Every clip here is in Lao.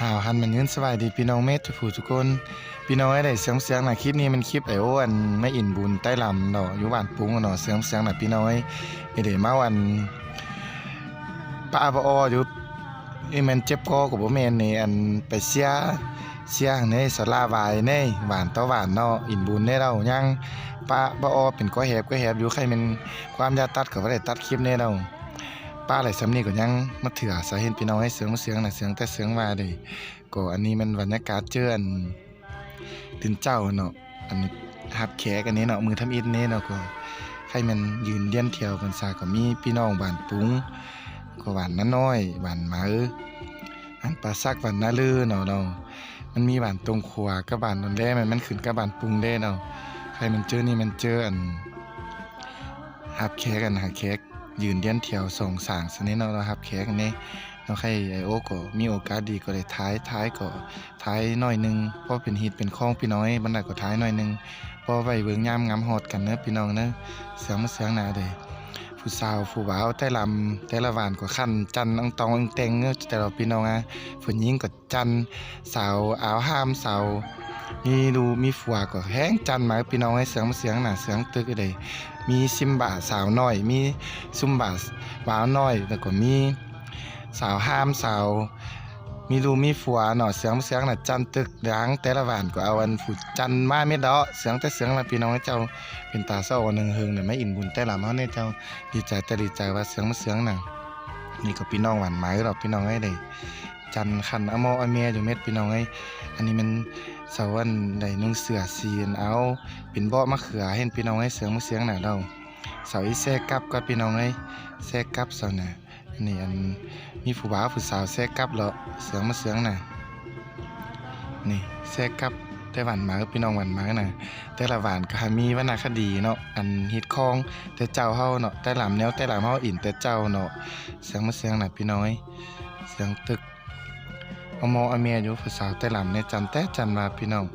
ຫາວຫັນມາຍືນສະບາຍດີພີ່ນ້ອງເມດທຸກຜູ້ທຸກຄົນ. ພີ່ນ້ອງເອີຍ ໄດ້ສຽງສຽງນະ ຄລິບນີ້ແມ່ນຄລິບໄອໂອ ອັນມາອິນບຸນໃຕ້ລຳເນາະ ຢູ່ບ້ານປຸງເນາະ. ສຽງສຽງນະພີ່ນ້ອງເອີຍ ເອີ ໄດ້ມາອັນປະອາປະອໍຢູ່ ເອີ ແມ່ນເຈັບຄໍກໍບໍ່ແມ່ນນີ້ ອັນໄປເຊຍ ເຊຍຫັ້ນເດ້ ສາລາວາຍເດ້ ຫວານຕໍ່ຫວານເນາະ ອິນບຸນເດ້ເຮົາ ຍັງປະອາປະອໍເປັນກໍແຫບກໍແຫບຢູ່. ໃຄແມ່ນຄວາມຢາດຕັດກໍບໍ່ໄດ້ຕັດຄລິບເດ້ເຮົາ ປະໄດ້ສ່ຳນີ້ກໍຍັງມາເຖືອສາເຫັນພີ່ນ້ອງເອີຍ. ສຽງສຽງນະ ສຽງແຕ່ສຽງວ່າເດ້. ກໍອັນນີ້ແມ່ນບັນຍາກາດເຈີອັນຕື່ນເຊົ້າເນາະ ອັນຮັບແຂກອັນນີ້ເນາະ ມື້ທຳອິດນີ້ເນາະ. ກໍໃຄແມ່ນຢືນລຽນແຖວກັນຊະ ກໍມີພີ່ນ້ອງບ້ານປຸງ ກໍບ້ານນານ້ອຍ ບ້ານໝາ ອັນປ່າສັກ ບ້ານນາລືເນາະ. ເຮົາ ມັນມີບ້ານຕົງຂົວກັບບ້ານໂນນແລ ແມ່ນ ມັນຂຶ້ນກັບບ້ານປຸງເດ້ເນາະ. ໃຄແມ່ນເຈີນີ້ແມ່ນເຈີອັນຮັບແຂກ ອັນຮັບແຂກ ຢືນລຽນແຖວສອງສາງຊັ້ນນີ້ເນາະ ເຮົາຮັບແຂກນີ້ເນາະ. ໃຄໄອໂອກໍມີໂອກາດດີກໍໄດ້ຖ່າຍ ຖ່າຍກໍຖ່າຍໜ້ອຍໜຶ່ງ ພໍເປັນຮີດເປັນຄອງພີ່ນ້ອງເອີຍ. ບັນດາກໍຖ່າຍໜ້ອຍໜຶ່ງ ພໍໄວ້ເບິ່ງຍາມງາມຮອດກັນເດີພີ່ນ້ອງເດີ. ສຽງມາສຽງນະເດ້ ຜູ້ສາວຜູ້ບ່າວແຕ່ລະ ແຕ່ລະບ້ານກໍຂັນຈັນອອງຕອງອອງແຕ່ງເດີ ແຕ່ລະພີ່ນ້ອງອະ. ຜູ້ຍິງກໍ ຈັນ ສາວອາວຫ້າມ ສາວມີລູກມີຜົວກໍແຮ່ງຈັນມາພີ່ນ້ອງເອີຍ. ສຽງມາສຽງນະ ສຽງຕຶກເດ້ ມີຊິມບາສາວນ້ອຍ ມີຊຸມບາບ່າວນ້ອຍ ແລ້ວກໍມີສາວຫ້າມ ສາວມີລູກມີຜົວເນາະ. ສຽງມາສຽງນະ ຈັນຕຶກດັງ ແຕ່ລະບ້ານກໍເອົາອັນຜູ້ຈັນມາເມັດເນາະ. ສຽງແຕ່ສຽງນະພີ່ນ້ອງເອີຍ ເຈົ້າ ເປັນຕາສະອອນເຫິງໆ ນະ ມາອິນບຸນແຕ່ລະເຮົານີ້ເຈົ້າ ດີໃຈແຕ່ດີໃຈວ່າ. ສຽງມາສຽງນະ ນີ້ກໍພີ່ນ້ອງບ້ານໝາເນາະ ພີ່ນ້ອງເອີຍ ໄດ້ ຈັນຂັນອະໝໍອະແມຢູ່ເມັດພີ່ນ້ອງເອີຍ. ອັນນີ້ແມ່ນສາວອັນໄດ້ນຸ່ງເສື້ອສີອັນ ເອົາ ເປັນເບາະມະເຂືອເຫັນພີ່ນ້ອງເອີຍ. ສຽງມາສຽງນະເຮົາ ສາວອີແຊກັບກໍພີ່ນ້ອງເອີຍ ແຊກັບສາວນະ. ອັນນີ້ອັນມີຜູ້ບ່າວຜູ້ສາວແຊກັບເລາະ. ສຽງມາສຽງນະ ນີ້ແຊກັບແຕ່ບ້ານໝາ ພີ່ນ້ອງບ້ານໝານະ. ແຕ່ລະບ້ານກໍມີວັນນະຄະດີເນາະ ອັນຮີດຄອງແຕ່ເຈົ້າເຮົາເນາະ ແຕ່ລຳແນວແຕ່ລຳເຮົາ ອິນແຕ່ເຈົ້າເນາະ. ສຽງມາສຽງນະພີ່ນ້ອງເອີຍ ສຽງຕຶກ ອະໝໍອະແມຢູ່ ຜູ້ສາວແຕ່ລຳແນ່ ຈັນແຕ່ຈັນວ່າພີ່ນ້ອງ.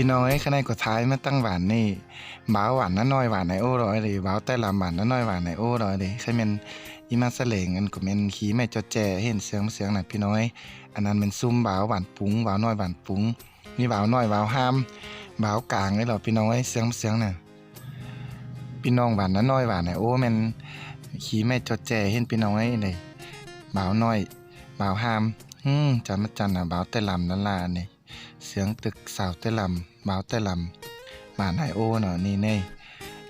ພີ່ນ້ອງເອີຍ ຂະໄນກໍຖ່າຍມາຕັ້ງບ້ານນີ້ ບ່າວບ້ານນານ້ອຍ ບ້ານໄອໂອດອກເດ້ ບ່າວໃຕ້ລຳບ້ານນານ້ອຍ ບ້ານໄອໂອດອກເດ້. ໃຄແມ່ນອີມາສະແຫຼງ ອັນກໍແມ່ນຂີ່ໄມ້ຈອດແຈເຫັນ. ສຽງມາສຽງນະພີ່ນ້ອງເອີຍ ອັນນັ້ນແມ່ນຊຸມບ່າວບ້ານປຸງ ບ່າວນ້ອຍບ້ານປຸງ ມີບ່າວນ້ອຍ ບ່າວຫ້າມ ບ່າວກາງເດ້ເນາະພີ່ນ້ອງເອີຍ. ສຽງມາສຽງນະ ພີ່ນ້ອງບ້ານນານ້ອຍ ບ້ານໄອໂອ ແມ່ນຂີ່ໄມ້ຈອດແຈເຫັນພີ່ນ້ອງເອີຍເດ້ ບ່າວນ້ອຍ ບ່າວຫ້າມ ອືມ ຈັນມາຈັນນະ ບ່າວແຕ່ລຳນັ້ນລະອັນນີ້. ສຽງຕຶກສາວແຕ່ລຳ ບ່າວແຕ່ລຳ ບ້ານໄອໂອເນາະ ນີ້ເນ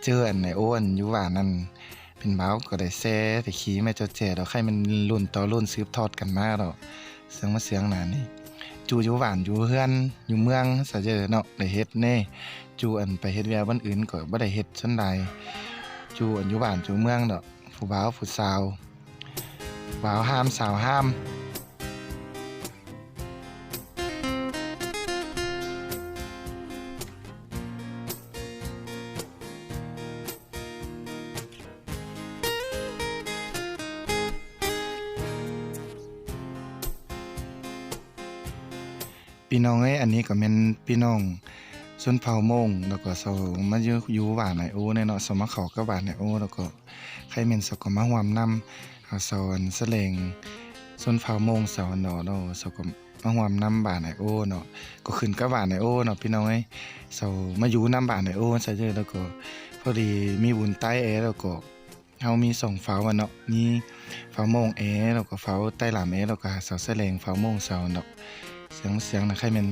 ເຈີອັນໄອໂອ ອັນຢູ່ບ້ານນັ້ນ ເປັນບ່າວກໍໄດ້ແຊ ໄດ້ຂີ່ໄມ້ຈອດແຈດອກ ໃຄແມ່ນລຸ້ນຕໍ່ລຸ້ນສືບທອດກັນມາດອກ. ສຽງມາສຽງນະນີ້ ຈຸຢູ່ບ້ານຢູ່ເຮືອນຢູ່ເມືອງຊະເຈີເນາະ ໄດ້ເຮັດເນ ຈຸອັນໄປເຮັດວຽກບ່ອນອື່ນກໍບໍ່ໄດ້ເຮັດສ່ວນຫຼາຍ ຈຸອັນຢູ່ບ້ານຢູ່ເມືອງດອກ ຜູ້ບ່າວຜູ້ສາວ ບ່າວຫ້າມສາວຫ້າມ. ພີ່ນ້ອງເອີຍ ອັນນີ້ກໍແມ່ນພີ່ນ້ອງຊົນເຜົ່າມົ້ງ ແລ້ວກໍເຂົາມາຢູ່ ຢູ່ບ້ານໄອໂອນີ້ເນາະ ເຂົາມາເຂົ້າກັບບ້ານໄອໂອ ແລ້ວກໍ ໃຄແມ່ນເຂົາກໍມາຮ່ວມນຳ ເຂົາສອນສະແຫຼງຊົນເຜົ່າມົ້ງເຂົາເນາະ ເຂົາກໍມາຮ່ວມນຳບ້ານໄອໂອເນາະ ກໍຂຶ້ນກັບບ້ານໄອໂອເນາະ ພີ່ນ້ອງເອີຍ. ເຂົາມາຢູ່ນຳບ້ານໄອໂອຊະເດີ ແລ້ວກໍພໍດີມີບຸນໃຕ້ແອ ແລ້ວກໍເຮົາມີສອງເຜົ່າຫັ້ນເນາະ ມີເຜົ່າມົ້ງແອ ແລ້ວກໍເຜົ່າໃຕ້ລຳແອ ແລ້ວກໍສາວສະແຫຼງເຜົ່າມົ້ງເຂົາເນາະ. ສຽງ ສຽງນະ ໃຄແມ່ນ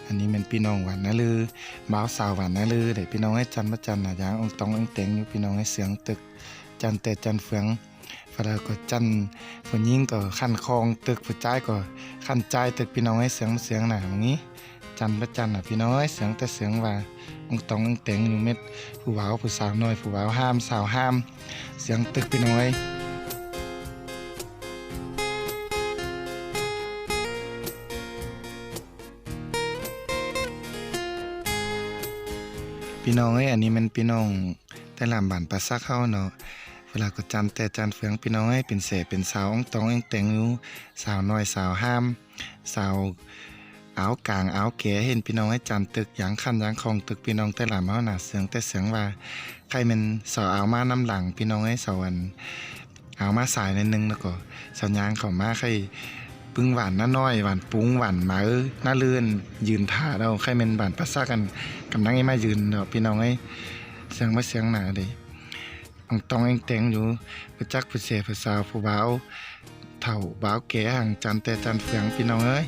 ອັນນີ້ແມ່ນພີ່ນ້ອງບ້ານນາລື ບ່າວສາວບ້ານນາລືເດ້ ພີ່ນ້ອງເອີຍ. ຈັນມາຈັນນະ ຢ່າງອອງຕອງອອງແຕງຢູ່ ພີ່ນ້ອງເອີຍ ສຽງຕຶກ ຈ ຈັນແຕ່ຈັນເຟືອງ ຜູ້ລາວກໍຈັນ ຜູ້ຍິງກໍຂັນຄອງຕຶກ ຜູ້ຊາຍກໍຂັນຈ່າຍຕຶກ ພີ່ນ້ອງເອີຍ. ສຽງ ສຽງນະ ນີ້ ຈັນປະຈັນນະ ພີ່ນ້ອງເອີຍ. ສຽງແຕ່ສຽງວ່າ ອອງຕອງແອງແຕງຢູ່ເມັດ ຜູ້ບ່າວຜູ້ສາວນ້ອຍ ຜູ້ບ່າວຫ້າມ ສາວຫ້າມ ສຽງຕຶກ ພີ່ນ້ອງເອີຍ. ພີ່ນ້ອງເອີຍ ອັນນີ້ແມ່ນພີ່ນ້ອງໃຕ້ຫຼາມບ້ານປ່າສັກເຮົາເນາະ. ເວລາກໍຈັນແຕ່ຈັນເຟືອງ ພີ່ນ້ອງເອີຍ ເປັນແສເປັນສາວ ອອງຕອງແອງແຕງຢູ່ ສາວນ້ອຍ ສາວຫ້າມ ສາວອາວກາງ ອາວແກ່ ເຫັນ ພີ່ນ້ອງເອີຍ ຈັນຕຶກ ຢາງຂັນຢາງຄອງຕຶກ ພີ່ນ້ອງໃຕ້ຫຼາມເຮົານະ. ສຽງແຕ່ສຽງວ່າ ໃຄ່ແມ່ນສາວອາວມານຳຫຼັງ ພີ່ນ້ອງເອີຍ ສາວອັນ ອາວມາສາຍໜ້ອຍໜຶ່ງ ແລ້ວກໍສາວຍ່າງເຂົ້າມາ ໃຄ່ປຶ້ງຫວ່ານນານ້ອຍ ຫວ່ານປຸງ ຫວ່ານເໝີ ນາເລື່ອນ ຢືນຖ້າເອົາ ໃຄ່ແມ່ນບ້ານປ່າສັກ ອັນກຳລັງຊິມາຢືນເນາະ ພີ່ນ້ອງເອີຍ. ສຽງມາສຽງໜ້າເດ້ ອອງຕອງແອງແຕງຢູ່ ບໍ່ຈັກຜູ້ແສຜູ້ສາວ ຜູ້ບ່າວເຖົ້າບ່າວແກ່ ຫາງຈັນແຕ່ຈັນເຟືອງ ພີ່ນ້ອງເອີຍ.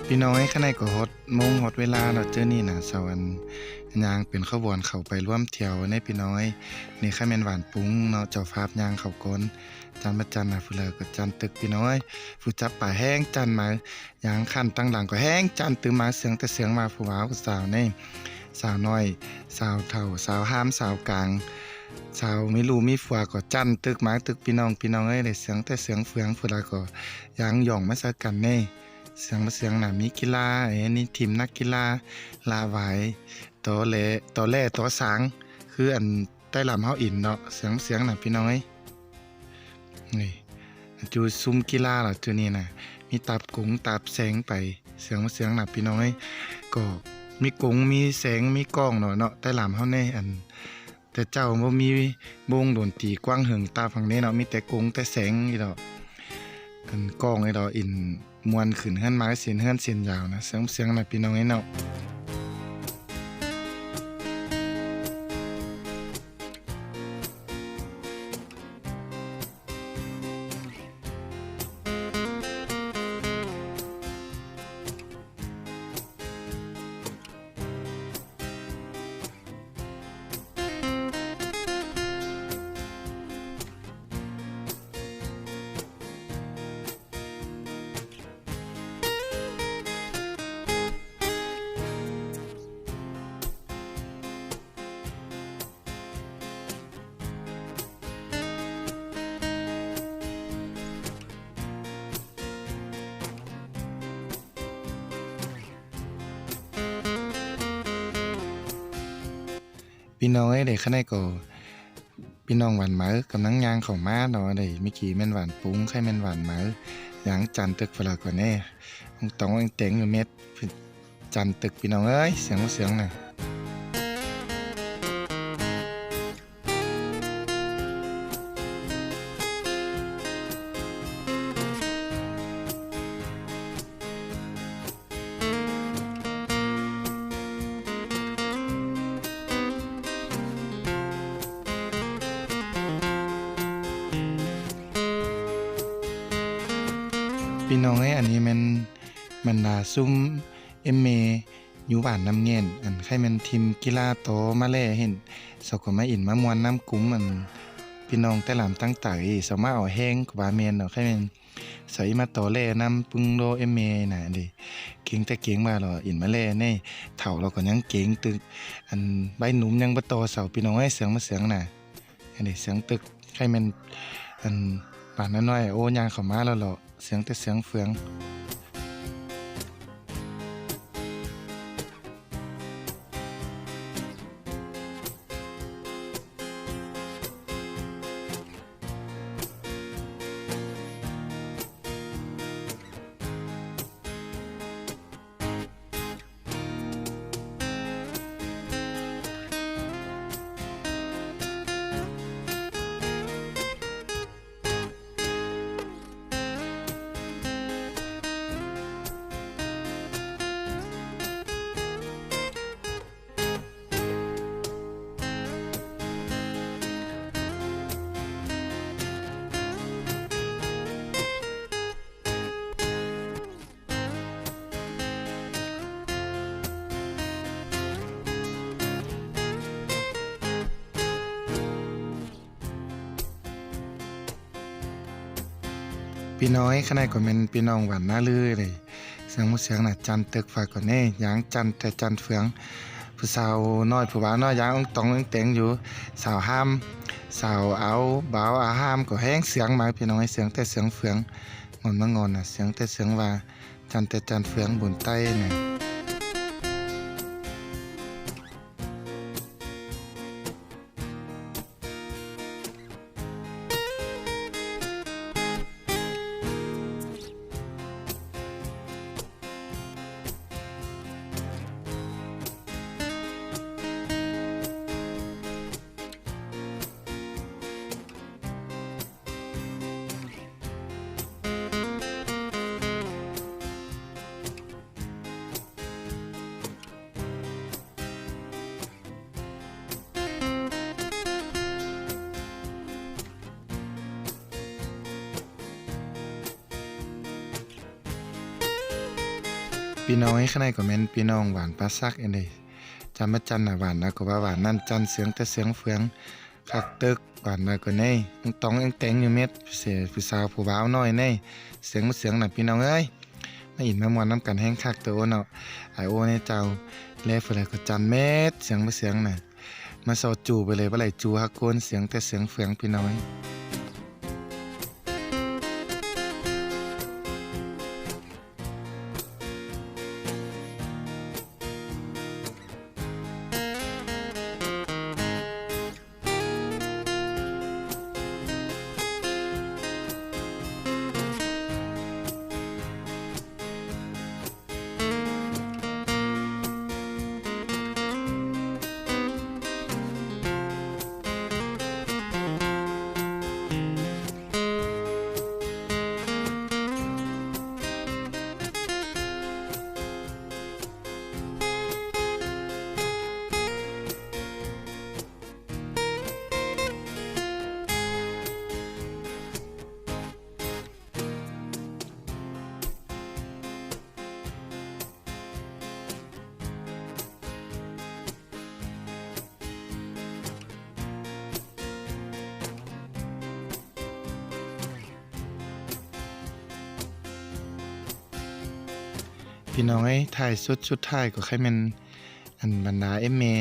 ພີ່ນ້ອງເອີຍ ຂະໄນກໍຮອດໂມງຮອດເວລາແລ້ວ ເຈົ້ານີ້ນະ ສາວອັນຍ່າງເປັນຂະບວນເຂົ້າໄປລວມແຖວເດ້ ພີ່ນ້ອງເອີຍ. ນີ້ຂະແມ່ນຫວ່ານປຸງເນາະ ເຈົ້າພາບຍ່າງເຂົ້າກ່ອນ ຈັນມາຈັນນະ ຜູ້ລາວກໍຈັນຕຶກ ພີ່ນ້ອງເອີຍ. ຜູ້ຈັບປາແຮ່ງຈັນມາ ຍ່າງຂັນຕັ້ງຫຼັງກໍແຮ່ງຈັນຕື່ມມາ ສຽງແຕ່ສຽງວ່າ ຜູ້ບ່າວຜູ້ສາວນີ້ ສາວນ້ອຍ ສາວເຖົ້າ ສາວຫ້າມ ສາວກາງ ສາວມີລູກມີຜົວກໍຈັນຕຶກມາຕຶກ ພີ່ນ້ອງ ພີ່ນ້ອງເອີຍ. ໄດ້ສຽງແຕ່ສຽງເຟືອງ ຜູ້ລາວກໍຍ່າງຍ່ອງມາໃສ່ກັນເດ້. ສຽງມາສຽງນະ ມີກິລາ ເອີ ນີ້ທີມນັກກິລາ ລະຫວາຍ ຕໍແຫຼ ຕໍແຫຼ ຕໍສາງ ຄືອັນ ໃຕ້ລຳເຮົາອິນເນາະ ສຽງ ສຽງນະ ພີ່ນ້ອງເອີຍ. ນີ້ ຈຸຊຸມກິລາລະຈຸນີ້ນະ ມີຕາບກົງຕາບແສງໄປ ສຽງ ສຽງນະ ພີ່ນ້ອງເອີຍ. ກໍມີກົງມີແສງມີກ້ອງເນາະ ເນາະ ໃຕ້ລຳເຮົາແນ່ ອັນ ແຕ່ເຈົ້າບໍ່ມີວົງດົນຕີກວ້າງເຫິງຕາບຫຍັງເດ້ເນາະ ມີແຕ່ກົງແຕ່ແສງນີ້ດອກ ອັນກ້ອງນີ້ດອກ ອິນ ມ່ວນຂຶ້ນເຮືອນມາເຊັ່ນເຮືອນເຊັ່ນຍາວນະ ສຽງ ສຽງນະ ພີ່ນ້ອງເອີຍເນາະ. ພີ່ນ້ອງເອີຍ ເດ ຂະໄນກໍ ພີ່ນ້ອງຫວ່ານເໝີກຳລັງຍ່າງເຂົ້າມາເນາະ ເດ ເມື່ອກີ້ແມ່ນຫວ່ານປຸງ ໃຄ່ແມ່ນຫວ່ານເໝີ ຍ່າງຈັນຕຶກພຸ້ນລະກ່ອນເດ້ ຕ້ອງແຕ່ງຢູ່ເມັດ ຈັນຕຶກ ພີ່ນ້ອງເອີຍ ສຽງ ສຽງນະ. ພີ່ນ້ອງເອີຍ ອັນນີ້ແມ່ນບັນດາຊຸມເອັມເມ ຢູ່ບ້ານນ້ຳແງ່ນ ອັນ ໃຄ່ແມ່ນທີມກິລາຕໍ່ມາແລເຫັນ ເຂົາກໍມາອິນມາມ່ວນນຳກຸ່ມ ອັນ ພີ່ນ້ອງແຕ່ລະຕ່າງຕາ ເອີ ເຂົາມາເອົາແຮງກໍວ່າແມ່ນເນາະ ໃຄ່ແມ່ນ ໃສ່ມາຕໍ່ແລນຳປຶ້ງໂລເອັມເມນະເດ ເກັ່ງແຕ່ເກັ່ງວ່າລະ ອິນມາແລແນ່ ເຖົ້າລະກໍຍັງເກັ່ງຕຶກ ອັນ ໄວໜຸ່ມຍັງບໍ່ຕໍ່ເຂົາ ພີ່ນ້ອງເອີຍ ສຽງມາສຽງນະ ອັນນີ້ສຽງຕຶກ ໃຄ່ແມ່ນ ອັນ ບ້ານນ້ອຍໆ ໂອ້ ຍ່າງເຂົ້າມາແລ້ວເລາະ ສຽງແຕ່ສຽງເຟືອງ. ພີ່ ປີນ້ອຍ ຂະໜ້າຍກໍແມ່ນປີນ້ອງຫວານນາລືເດ້. ສຽງໝູສຽງນະ ຈັນຕຶກຟ້າກໍແນ່ ຢາງຈັນແຕ່ຈັນເຟືອງ. ຜູ້ສາວນ້ອຍຜູ້ບ່າວນ້ອຍ ຢາງອອງຕອງອອງແຕງຢູ່. ສາວຫ້າມ ສາວອາວບ່າວອາຫ້າມກໍແຮງສຽງມາ ພີ່ນ້ອງເອີຍ ສຽງແຕ່ສຽງເຟືອງ. ງອນມາງອນນະ ສຽງແຕ່ສຽງວ່າ ຈັນແຕ່ຈັນເຟືອງບຸນໃຕ້ນະ. ພີ່ນ້ອງເອີຍ ຂະໜ້າຍກໍແມ່ນພີ່ນ້ອງຫວານປ່າສັກເອເດ້. ຈຳມາຈັນນະ ຫວານນະກໍວ່າຫວານນັ້ນ ຈັນສຽງແຕ່ສຽງເຟືອງ ຄັກຕຶກ ຫວານນະກໍແນ່ ອອງຕອງແອງແຕງຢູ່ເມັດ. ເສຍຜູ້ສາວຜູ້ບ່າວນ້ອຍແນ່ ສຽງໝູສຽງນະ ພີ່ນ້ອງເອີຍ. ມາອິນມາມ່ວນນຳກັນແຮງຄັກໂຕເນາະ ອາຍໂອເນເຈົ້າ. ແລຜູ້ໃດກໍຈັນເມັດ ສຽງໝູສຽງນະ. ມາຊໍ່ຈູ່ໄປເລີຍ ບໍ່ໄຫຼຈູ່ຮັກໂກນ ສຽງແຕ່ສຽງເຟືອງ ພີ່ນ້ອງເອີຍ. ພີ່ນ້ອງເອີຍ ທ້າຍສຸດ ສຸດທ້າຍກໍໃຄ່ແມ່ນ ອັນບັນດາເອັມແມ່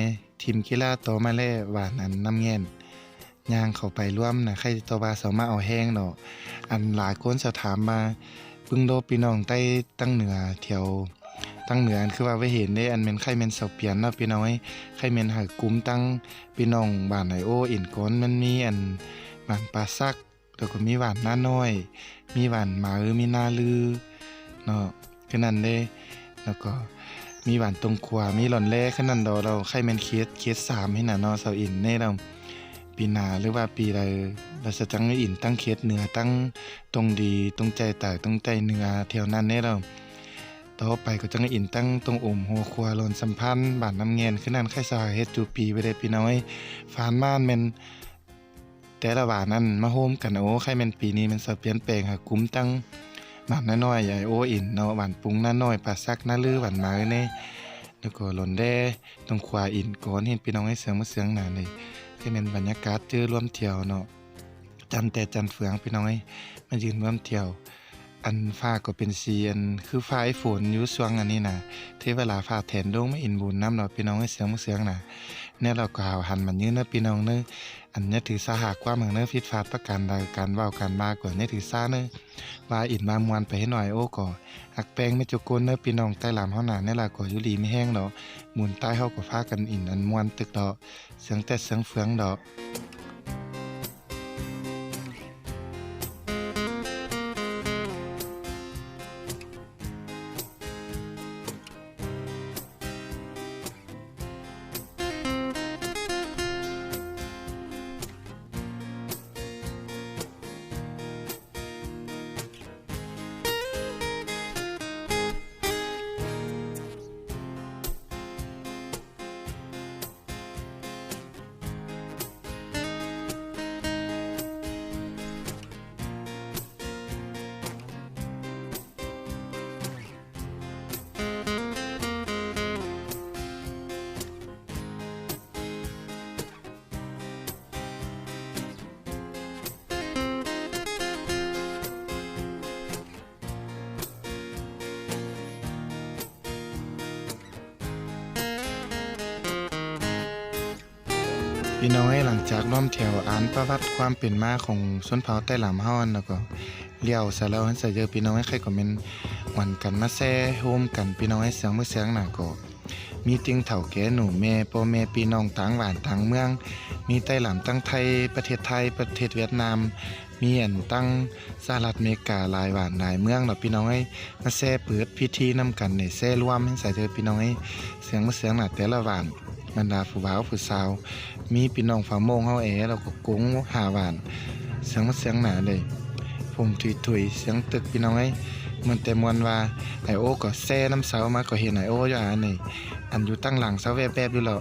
ທີມກິລາຕໍ່ມາແລ້ວ ຫວານອັນນ້ຳແງ່ນ ຍ່າງເຂົ້າໄປລວມນະ ໃຄ່ຕໍ່ວ່າເຂົາມາເອົາແຮງເນາະ. ອັນຫຼາຍຄົນເຂົາຖາມວ່າ ປຶ້ງໂດພີ່ນ້ອງໃຕ້ທາງເໜືອ ແຖວທາງເໜືອ ອັນຄືວ່າໄວ້ເຫັນເດ້ ອັນແມ່ນໃຄ່ແມ່ນເສົາປຽນເນາະ ພີ່ນ້ອງເອີຍ. ໃຄ່ແມ່ນໃຫ້ກຸ່ມຕັ້ງ ພີ່ນ້ອງບ້ານໄອໂອ ອິນກອນ ມັນມີອັນບ້ານປ່າສັກ ແລ້ວກໍມີບ້ານນານ້ອຍ ມີບ້ານໝາ ມີນາລືເນາະ ຄືນັ້ນເດ້. ແລ້ວກໍມີບ້ານຕົງຂວາ ມີຫຼອນແລ ຄືນັ້ນດອກ. ແລ້ວໃຄ່ແມ່ນເຂດ ເຂດສາມຫັ້ນນະເນາະ ຊາວອິນເດ້. ແລ້ວປີໜ້າ ຫຼືວ່າປີໃດ ລະສະຈັງໄດ້ອິນຕັ້ງເຂດເໜືອ ຕັ້ງຕົງດີ ຕົງໃຈໃຕ້ ຕົງໃຈເໜືອ ແຖວນັ້ນເດ້. ແລ້ວຕໍ່ໄປກໍຈັ່ງໄດ້ອິນຕັ້ງຕົງອົມ ຫົວຂົວ ຫຼອນສຳພັນ ບ້ານນ້ຳແງ່ນ ຄືນັ້ນ. ໃຄ່ສາເຮັດຈູປີໄວ້ເດ້ ພີ່ນ້ອງເອີຍ. ຟານມານແມ່ນ ແຕ່ລະຫວ່າງນັ້ນມາໂຮມກັນ. ໂອ້ ໃຄ່ແມ່ນປີນີ້ແມ່ນສະປ່ຽນແປງຫາກຸ່ມຕັ້ງບ້ານນານ້ອຍ ໄອໂອ ອິນເນາະ ບ້ານປຸງນານ້ອຍ ປ່າສັກ ນາລື ບ້ານໝາເອີເນ ແລ້ວກໍຫຼອນແດ ຕົງຂວາ ອິນກອນ ເຫັນພີ່ນ້ອງໃຫ້ເສຍງມາເສຍງໜາເນ. ໃຄ່ແມ່ນບັນຍາກາດເຈີລວມທ່ຽວເນາະ ຈັນແຕ່ຈັນເຟືອງ ພີ່ນ້ອງເອີຍ ມາຢືນລວມທ່ຽວ. ອັນຟ້າກໍເປັນສີອັນຄືຟ້າຝົນຢູ່ຊ່ວງອັນນີ້ນະ ເທວະລາຟ້າແຖນລົງມາອິນບຸນນຳເນາະ ພີ່ນ້ອງເອີຍ ເສຍງມາເສຍງໜາ. ແນວເຮົາກໍຫາວຫັນມັນຍືນເນາະ ພີ່ນ້ອງເນາະ. ອັນຢ່າຖືສາຫາກວາມຫຍັງເນາະ ຜິດພາດປະການໃດ ການເວົ້າການວ່າກໍຢ່າຖືສາເນາະ. ວ່າອິນວ່າມ່ວນໄປໃຫ້ໜ້ອຍ ໂອ້ ກໍຮັກແພງເບິດທຸກຄົນເນາະ ພີ່ນ້ອງໃຕ້ລາວເຮົານະ. ແນວເຮົາກໍຢູ່ດີມີແຮງເນາະ ບຸນໃຕ້ເຮົາກໍພາກັນອິນອັນມ່ວນຕຶກເນາະ ສຽງແຕ່ສຽງເຟືອງດອກ. ພີ່ນ້ອງເອີຍ ຫຼັງຈາກລວມແຖວອ່ານປະຫວັດຄວາມເປັນມາຂອງຊົນເຜົ່າໄຕ້ຫຼາມເຮົາຫັ້ນແລ້ວກໍ ລ້ຽວຊະແລ້ວຫັ້ນຊະເດີ ພີ່ນ້ອງເອີຍ ໃຄກໍແມ່ນຫວັນກັນມາແຊໂຮມກັນ ພີ່ນ້ອງເອີຍ ສຽງມື້ສຽງໜ້າກໍມີຕິ່ງເຖົ້າແກ່ໜູແມ່ ພໍ່ແມ່ພີ່ນ້ອງຕ່າງບ້ານຕ່າງເມືອງ ມີໄຕ້ຫຼາມທັງໄທ ປະເທດໄທ ປະເທດຫວຽດນາມ ມີອັນທັງສະຫະລັດອາເມລິກາ ຫຼາຍບ້ານຫຼາຍເມືອງເນາະ ພີ່ນ້ອງເອີຍ ມາແຊເປີດພິທີນຳກັນ ໄດ້ແຊລວມໃຫ້ຊະເດີ ພີ່ນ້ອງເອີຍ ສຽງມື້ສຽງໜ້າແຕ່ລະບ້ານ ບັນດາຜູ້ບ່າວຜູ້ສາວ ມີພີ່ນ້ອງເຜົ່າມົ້ງເຮົາແອ ແລ້ວກໍກົງຫ້າບ້ານ ສຽງມັນສຽງໜ້າເດ້ ໂຮມທຸຍໆ ສຽງຕຶກ ພີ່ນ້ອງເອີຍ ມ່ວນແຕ່ມ່ວນວ່າ ອ້າຍໂອກໍແຊນຳເຊົາມາ ກໍເຫັນອ້າຍໂອຢູ່ ອັນນີ້ ອັນຢູ່ທາງຫຼັງເຊົາແວບໆຢູ່ແລ້ວ.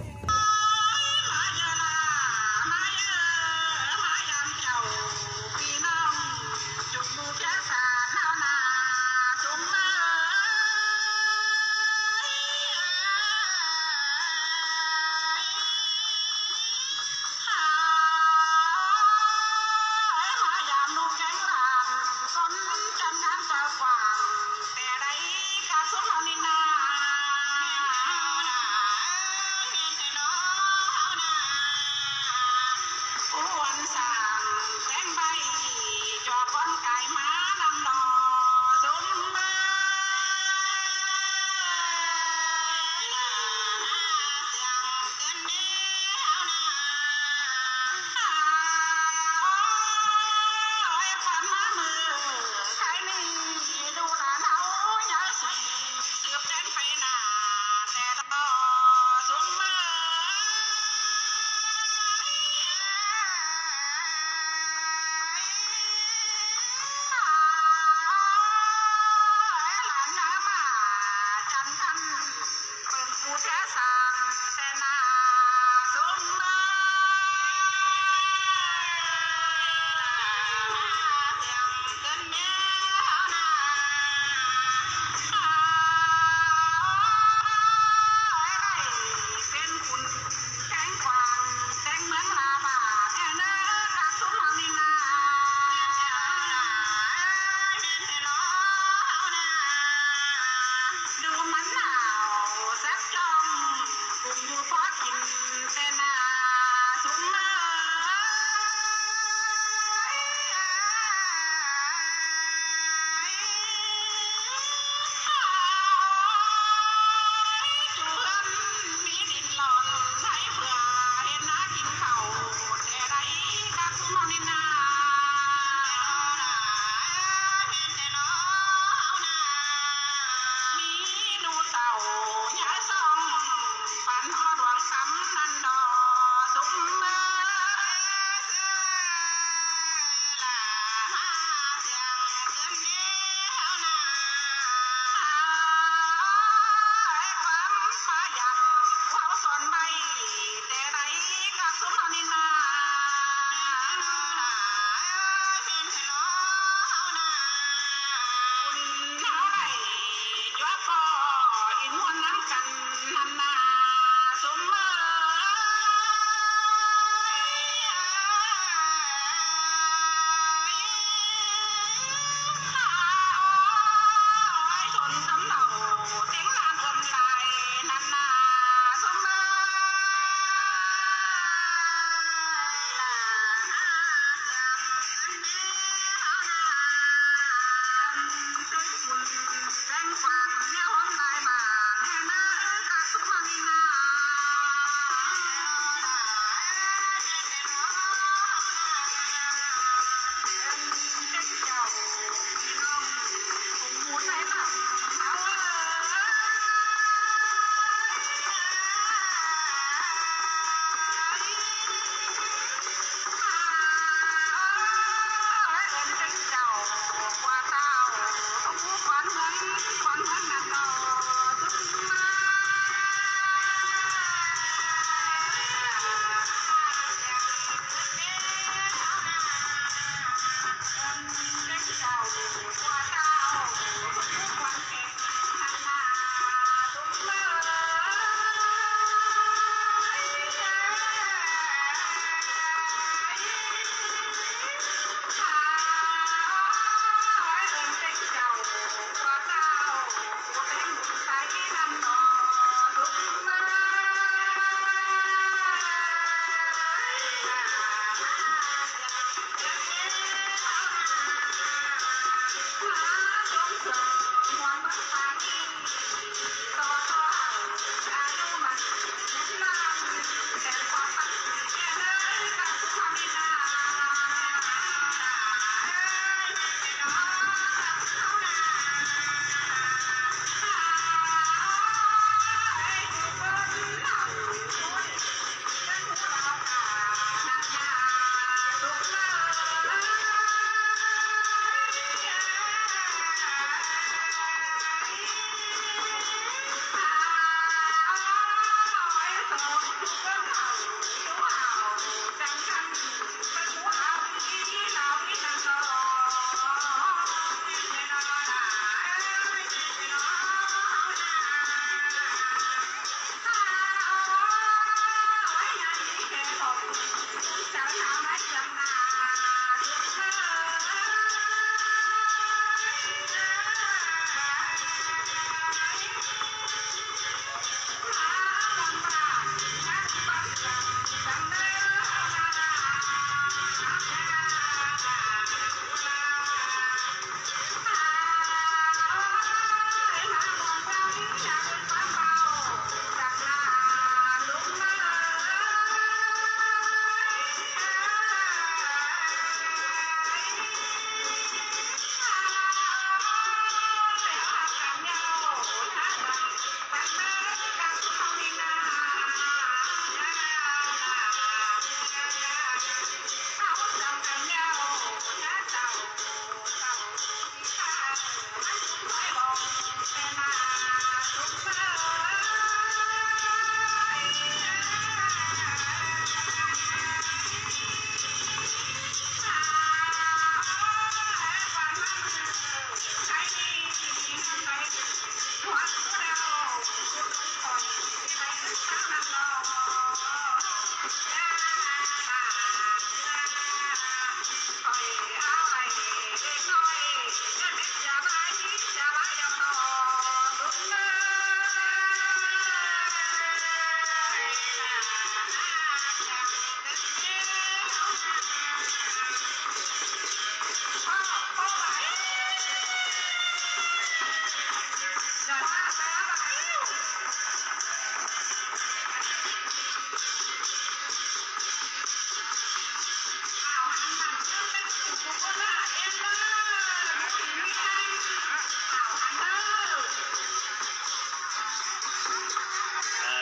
ເອີ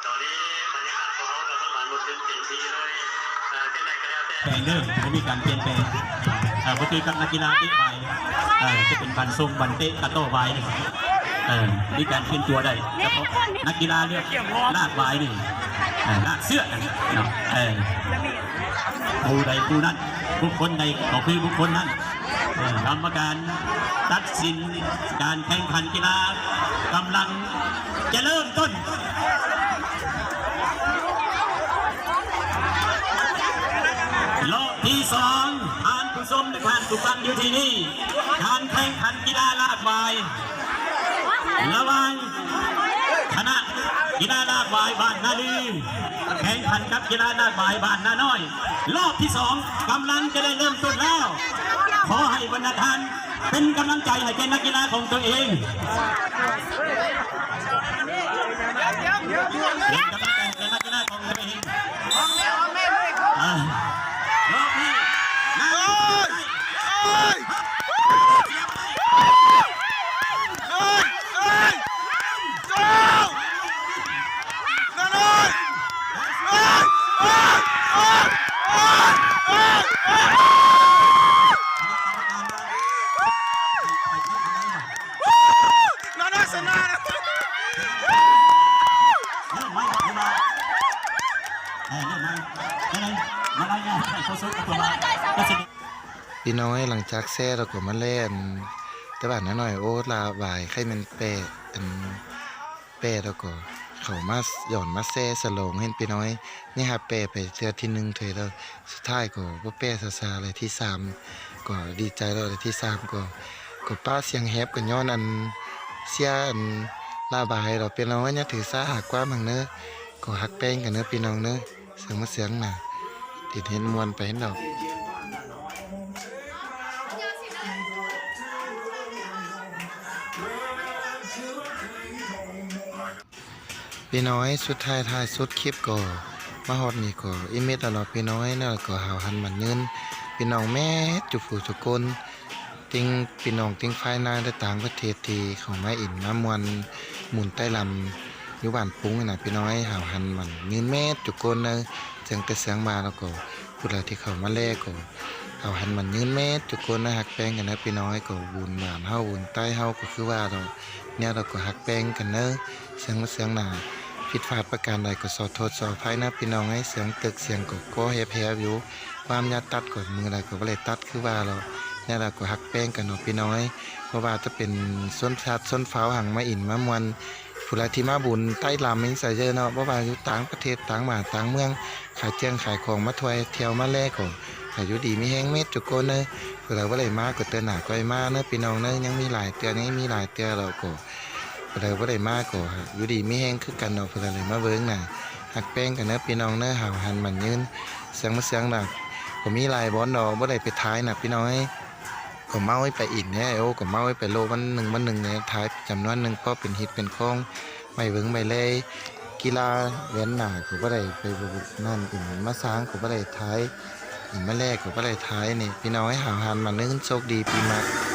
ຕອນນີ້ບັນຍາກາດຂອງເຮົາກຳລັງມາລົດເຕັມທີ່ເລີຍ ເອີ ຈັ່ງໃດກໍແລ້ວແຕ່ ແປງເດີ ບໍ່ມີການປ່ຽນແປງ ເອີ ບໍ່ຄືກັບນັກກິລາເຕະບາຍ ເອີ ຈະເປັນບານສົ່ງ ບານເຕະ ກະຕໍ່ບາຍນີ້ ເອີ ມີການເປັນຕົວໄດ້ ສະເພາະນັກກິລາເລືອກລາກບາຍນີ້ ເອີ ລາກເຊືອກນັ້ນເນາະ ເອີ ຜູ້ໃດຜູ້ນັ້ນ ບຸກຄົນໃດກໍຄືບຸກຄົນນັ້ນ ເອີ ກຳມະການຕັດສິນການແຂ່ງຂັນກິລາກຳລັງຈະເລີ່ມຕົ້ນ. ລອບທີສອງ ທ່ານຜູ້ຊົມ ແລະ ທ່ານຜູ້ຟັງຢູ່ທີ່ນີ້ ການແຂ່ງຂັນກິລາລາກບາຍ ລະຫວ່າງຄະນະກິລາລາກບາຍບ້ານນາລື ແຂ່ງຂັນກັບກິລາລາກບາຍບ້ານນານ້ອຍ ລອບທີສອງ ກຳລັງຈະໄດ້ເລີ່ມຕົ້ນແລ້ວ. ຂໍໃຫ້ບັນດາທ່ານເປັນກຳລັງໃຈໃຫ້ແກ່ນັກກິລາຂອງຕົວເອງ ເປັນກຳລັງໃຈແກ່ນັກກິລາຂອງຕົວເອງ. ອ່າ ລອບນີ້ນາ ເອີຍ ເອີຍ ເອີຍ ເອີຍ ເອີຍ ເຈົ້າ ນານ້ອຍ ເອີຍ ເອີຍ ເອີຍ ເອີຍ ເອີຍ ນານ້ອຍຊະນະ ເລີ່ມໃໝ່ ເລີ່ມໃໝ່ ເອີ ເລີ່ມໃໝ່ ເອີ ມາລາຍງານໃຫ້ໂຄສົກກັບຕົວວ່າ ພີ່ນ້ອງເອີຍ ຫຼັງຈາກແຊແລ້ວກໍມາແລ່ນແຕ່ບ້ານນ້ອຍ ໂອ້ ລາວາຍ ໃຄ່ແມ່ນແປ ອັນ ແປ ແລ້ວກໍເຂົ້າມາ ຍ້ອນມາແຊສະຫຼອງ ເຫັນພີ່ນ້ອງເອີຍ ນີ້ຫາແປໄປເທື່ອທີໜຶ່ງເທື່ອແລ້ວ ສຸດທ້າຍກໍບໍ່ແປຊ້າໆ ແລະ ທີສາມກໍດີໃຈແລ້ວ ແລະ ທີສາມກໍ ກໍປະສຽງແຮບກັນຍ້ອນອັນເຊຍອັນລາວາຍດອກ ພີ່ນ້ອງເອີຍ ຢ່າຖືສາຫາກວາມຫັ້ນເນີ ກໍຮັກແປງກັນເນີ ພີ່ນ້ອງເນີ ສຽງມາສຽງໜ້າ ເຮັດ ເຮັດມ່ວນໄປເນາະ. ພີ່ນ້ອງເອີຍ ສຸດທ້າຍທ້າຍສຸດຄລິບກໍມາຮອດນີ້ກໍອີ່ມິດແລ້ວເນາະ ພີ່ນ້ອງເອີຍເນາະ ກໍຫາວຫັນໝັ້ນຍືນ ພີ່ນ້ອງແມ່ນທຸກຜູ້ທຸກຄົນ ເຖິງພີ່ນ້ອງເຖິງພາຍໃນ ແລະ ຕ່າງປະເທດ ທີ່ເຂົ້າມາອິນມາມ່ວນ ໝູນໄຕ້ລຳຢູ່ບ້ານປຸງນີ້ນະ ພີ່ນ້ອງເອີຍ ຫາວຫັນໝັ້ນຍືນແມ່ນທຸກຄົນເດີ ເຊິ່ງແຕ່ສຽງມາແລ້ວກໍ ຜູ້ໃດທີ່ເຂົ້າມາແລກກໍ ເອົາໃຫ້ມັນຍືນແມ່ນທຸກຄົນນະ ຮັກແປງກັນນະພີ່ນ້ອງເອີຍ ກໍບຸນບ້ານເຮົາບຸນໃຕ້ເຮົາກໍຄືວ່າດອກ ແນວໃດກໍຮັກແປງກັນເດີ ເຊື່ອງເຊື່ອງໜ້າ ຜິດພາດປະການໃດກໍຂໍໂທດຂໍອະໄພນະພີ່ນ້ອງເອີຍ ສຽງຕຶກສຽງກໍກໍແຮບໆຢູ່ ຄວາມຍາວຕັດກໍມື້ໃດກໍບໍ່ໄດ້ຕັດຄືວ່າດອກ ແນວໃດກໍຮັກແປງກັນເນາະພີ່ນ້ອງເອີຍ ບໍ່ວ່າຈະເປັນຊົນຊາດຊົນເຜົ່າຫັ້ນມາອິນມາມ່ວນ ຜູ້ໃດທີ່ມາບຸນໃຕ້ລຳນີ້ໃສເດີເນາະ ບໍ່ວ່າຢູ່ຕ່າງປະເທດຕ່າງບ້ານຕ່າງເມືອງ ຂາຍເຄື່ອງຂາຍຂອງມາທ່ຽວທ່ຽວມາແລກໍ ໃຫ້ຢູ່ດີມີແຮງເໝິດທຸກຄົນເດີ ຜູ້ໃດບໍ່ໄດ້ມາກໍເທື່ອໜ້າຄ່ອຍມາເດີພີ່ນ້ອງເດີ ຍັງມີຫຼາຍເທື່ອ ຍັງມີຫຼາຍເທື່ອແລ້ວກໍ ຜູ້ໃດບໍ່ໄດ້ມາກໍຢູ່ດີມີແຮງຄືກັນເນາະ ຜູ້ໃດໄດ້ມາເບິ່ງນະ ຮັກແປງກັນເດີພີ່ນ້ອງເດີ ຫາວຫັນໝັ້ນຍືນ ສຽງມາສຽງນະ ກໍມີຫຼາຍບ່ອນດອກ ບໍ່ໄດ້ໄປຖ່າຍນະພີ່ນ້ອງເອີຍ ກໍເມົາໄປອິນແດ່ ໂອ້ ກໍເມົາໄປໂລະ ວັນໜຶ່ງວັນໜຶ່ງແດ່ ຖ່າຍຈຳນວນໜຶ່ງ ພໍເປັນຮີດເປັນຄອງ ໄວ້ເບິ່ງໄວ້ແລ ກິລາແວ່ນໜ້າກໍບໍ່ໄດ້ໄປນັ້ນ ອີ່ມາສ້າງກໍບໍ່ໄດ້ຖ່າຍ ອີ່ມາແລກໍບໍ່ໄດ້ຖ່າຍນີ້ ພີ່ນ້ອງເອີຍ ຫາວຫັນໝັ້ນຍືນ ໂຊກດີປີໃໝ່.